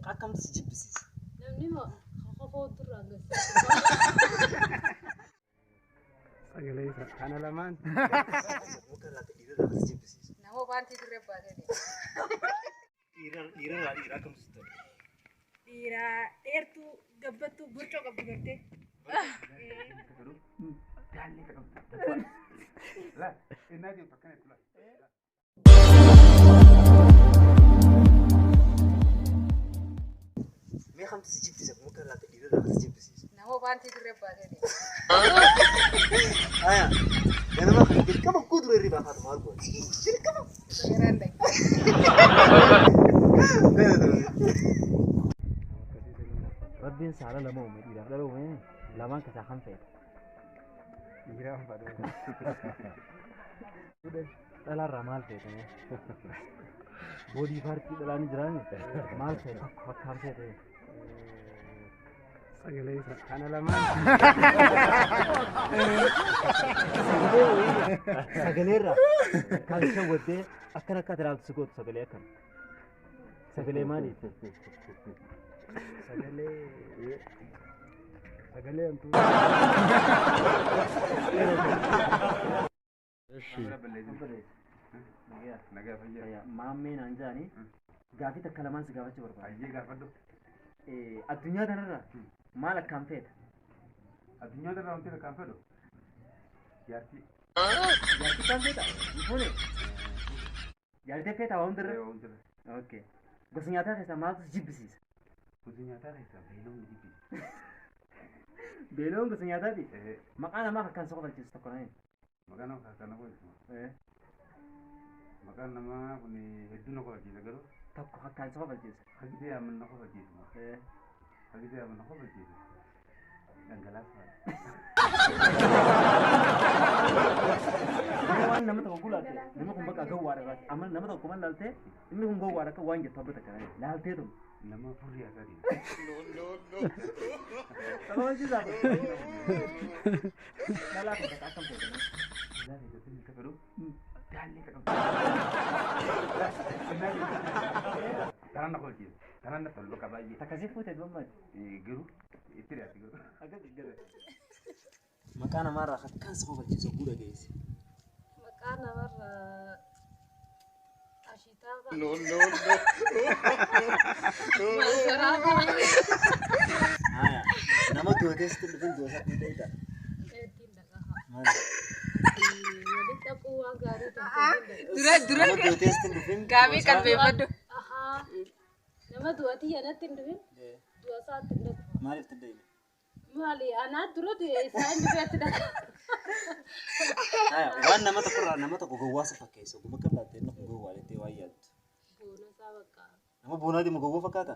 Akkamtu si jibbisiisa? Namni kofoo duraan gasa. Sagalee isa kana lamaan. Muka laata dhiirarraa si jibbisiisa. Nama baantii dirree baatee. Dhiirarraa dhiira akkamtu si tola? Dhiira dheertuu gabbattuu burcoo qabdu gartee. Daallee qabdu. Laa, innaa jirtu akkana itti laa. Mee kamtu si jibbisiisa? Muka laata dhiirarraa si jibbisiisa. Nama baantii dirree baatee. Aya, ganama kana dirqama kuu dura hirribaa kaatu maal goota? Dirqama. Seeraan dhayi. Rabbiin saala lama uume dhiiraaf dhala uume lamaan keessaa kam feeta? Dhiiraan fadhu. Dhalaarraa maal feeta? Boodii paartii dhalaa ni jiraani maal feeta? Bakkaan feete? Sagalee isa kana lamaan. Sagaleerraa kan shawwaddee akkana akka ati ilaaltu si gootu sagalee akkam? Sagalee maaliiti? Sagalee. Sagalee hamtuu. Nagaa fayyaa. Maammee naan jedhanii gaafii takka lamaan si gaafachuu barbaada. Ayyee gaafadhu. Addunyaa kanarraa maal akkaan feeta? Addunyaa irraa wanti akkaan fedhu. Jaartii. Jaartii akkaan feeta? Hin fuune? Jaartii feeta waa hundarra? Waa hundarra. Okay. Gosa nyaataa keessaa maaltu si jibbisiisa? Gosa nyaataa keessaa beeloon ni jibbisiisa. Beeloon gosa nyaataati? Maqaa namaa akkaan si kofalchiisu tokko naan. Maqaan namaa akkaan na kofalchiisu. Maqaan namaa kun hedduu na kofalchiisa garuu. Tokko akkaan si kofalchiisu. Hagidee yaaman na kofalchiisu. Hagidee yaaman na kofalchiisu. Dhangalaasaa. Waan nama tokko gulaalte namni kun bakka gowwaadha irratti amma nama tokko man laaltee inni kun gowwaadha akka waan jettu abba takka laaltee tun. Nama furrii haasaa. Kofalchiisaa kun. Dhalaa kun takka akkam feete? Dhalaa keessatti akka fedhu daallee qabdu. Tanaan na kofalchiisa. Tanaan na tolu bakka baay'ee. Takka si fuute gammaati. Garuu itti dhiyaate garuu. Akkas gara. Maqaa namaarraa akkaan si kofalchiisu guddaa geesse. Maqaa namarraa Ashitaa fa'a. No, no, no. Maansaraa fa'a. Haya, nama du'ateessitti dhufin du'asaatti hin dheeyta. Ittiin dhaqaa. Maali? Walitti dhaquu waan gaarii tokko hin danda'u. Dura dura Nama du'ateessitti hin dhufin. gaafii qalbeeffadhu. Ahaa. Nama du'atii yanatti hin dhufin du'a isaatti hin dhaqu. Maaliif hin dheeyne? Maali anaa dura du'e isaan dhufeetti dhaqa. Haya, waan nama tokkorraa nama tokko gowwaa si fakkeessu guma kan laatte inni kun gowwaa jettee waan yaaddu. Boona isaa bakka. Nama boonaa deemu gowwaa fakkaata?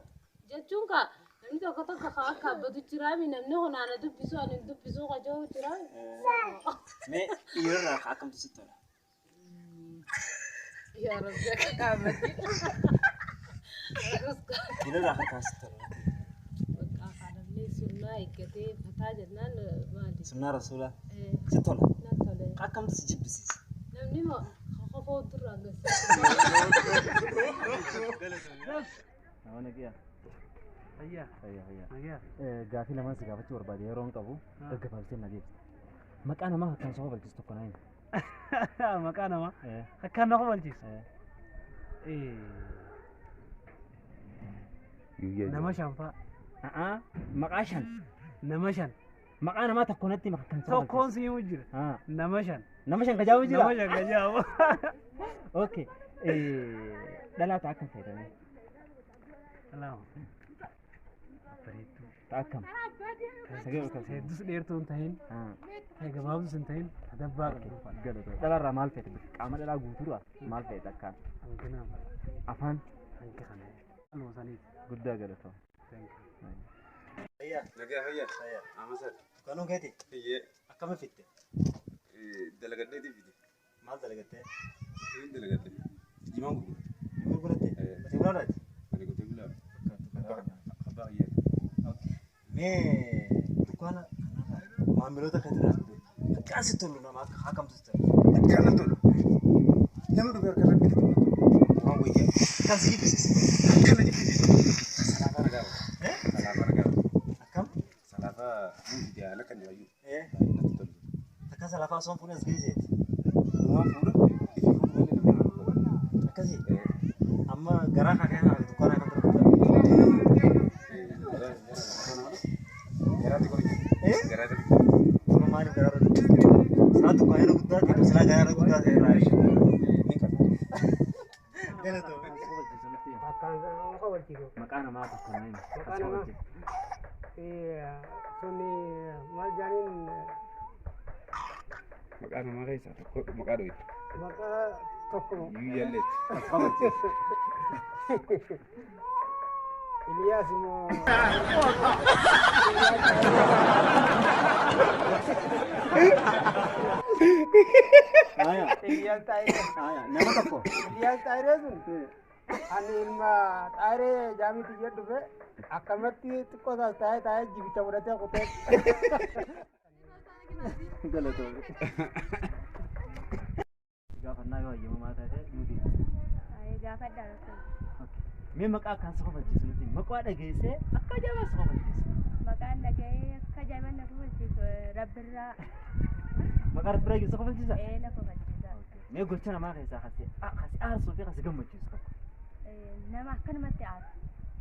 Jechuun kaa namni tokko tokko kaa akka abbatu jiraami namni kun ana dubbisu ani hin dubbisu qajoo jiraami. Mee dhiirarraa akkamtu sitti tola? Yaa Rabbi akka dhaabbatti. Dhiirarraa akkaan sitti tola? Bakka kaa namni sunnaa eeggatee fataa jennaan maali? Sunnaa rasuulaa sitti tola? Na tole. Akkamtu si jibbisiisa? Namni kofoo duraan gasa. Nama nagiyaa. Fayyaa. Fayyaa fayyaa. Nagaa. Gaafii lamaan si gaafachuu barbaade yeroo hin qabu gaggabaabsee na deebiste. Maqaa namaa akkaan si kofalchiisu tokko naan. Maqaa namaa akkaan na kofalchiisu. Nama shanfaa. Maqaa shan. Nama shan. Maqaa namaa tokko natti hima akkaan si Tokkoon kofalchiisu. si himu jira. Nama shan. Nama shan kajaabu jira? Nama shan kajaabu. Okay. Dhalaa ta'a akkam fayyadamee? Lama. Bareedduu. Ta'a akkam? Sagalee ol kaasee. Heddus dheertuu hin tahin. Ta'e gabaabdus hin tahin. Tadabbaa qabdu. Dhalaarraa maal feete? Qaama dhalaa guutuurraa maal feete akkaan? Hanqinaa. Afaan Hanqi kana. Aluma saniiti. guddaa galatoo. Thank you. Nagaa fayyaa. Amasar. Dukkaanuu keeti? Iyyee. Akkami fitte? Dalagadheeti fide. Maal dalagattee? Hin dalagadhe. Jimaan gurgura. Gurguratte? Qotee bulaadhaati? Ani qotee bulaa. Abbaa kiyyaati. Mee dukkaana kanarraa maamiloota keetirraa akkaan sitti tolu nama akkamtu sitti tolu? Akkaan na tolu. Nama dhufe harka irra bitu tolu. Waan wayyaa. Akkaan si jibbisiisa. Akkaan na jibbisiisa. Salaata Ani hayyuu. Eh. Natti tolu. Takka lafaa osoo hin fuune as geesseeti. Uumaan fuudha. Ifi fuudhu malee namni irraa fuudha. Akkasii. Amma garaa kaa kana dukkaana kan gurgurtaa. Garaatti qoricha. Eh? Garaatti. Amma maaliif garaa irra silaa dukkaana irra guddaa ta'e silaa garaa irra guddaa ta'e irraa Ni qaba. Galatoo. Akkaan kofalchiisu. Maqaa namaa tokko naa himi. Maqaa namaa? Suni maal jaaniin Maqaa namaa keessaa tokko maqaa dho'ite. Maqaa tokko Yuyyalleetti. Iliyaas immoo Iliyaas Xaayiree. Nama tokko. Iliyaas Xaayiree sun ani ilma Xaayiree jaamiti jedhu dhufe akkamatti xiqqoo isaas taa'ee taa'ee jibicha fudhatee kutee. Galatoo. Gaafannaa yoo hayyamamaa taate nuti. Gaafadhaa doktor. Mee maqaa akkaan si kofalchiisu nuti maqaa dhageessee akka ajaa'ibaa si kofalchiisu. Maqaan dhaga'ee akka ajaa'ibaa na kofalchiisu Rabbirraa. Maqaa Rabbirraa geessu kofalchiisa? Ee, na kofalchiisa. Mee gocha namaa keessaa kasi aarsuu fi kasi gammachiisu tokko. Nama akkanumatti aarsu.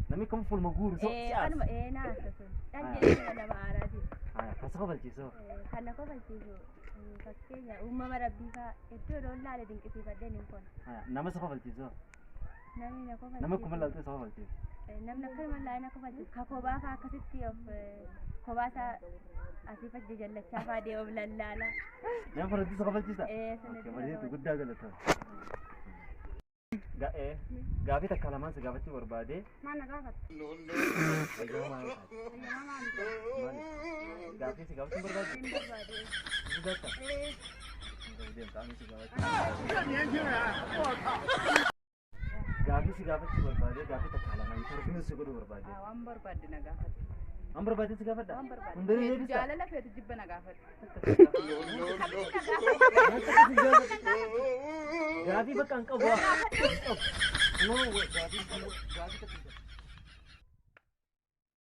Namni kam fuulma guuru si Ee, aarsu. kanuma ee na aarsa sun. Dhan jedhee nama aaraa jiru. Kasi kofalchiisu. Kan na kofalchiisu fakkeenya uumama rabbii fa'aa iddoo loon laale dinqisiifadheen hin konu. Nama si kofalchiisu. Namni na kofalchiisu. Nama akkuma laaltee si kofalchiisu. Namni akkanuma laalee na kofalchiisu. Ka kophaa fa'aa akkasitti of kophaa isaa asiif achi jallachaa fa'aa deemu lallaala. Nama fardii si kofalchiisa? Ee, sana Okay, dura bareedu kofalchiisa. guddaa galatoo. Gaafii takka lamaan si gaafachuu barbaade. Maal na gaafatte? Hayyamamaa yoo taate. Hayyamamaa miti. Maali? Gaafii si gaafachuu barbaade? Hin barbaade. Si gaafatta? Ee. Deemta ani si gaafachuu. Gaafii si gaafachuu barbaade gaafii takka lamaan interview si godhuu barbaade. Waan barbaadde na gaafadhu. Waan barbaade si gaafadha? Waan barbaadde. Hundinuu Feetu deebista? jaalala feetu jibba na gaafadhu. Gaafii bakka hin qabu. No, gaafii gaafii takka.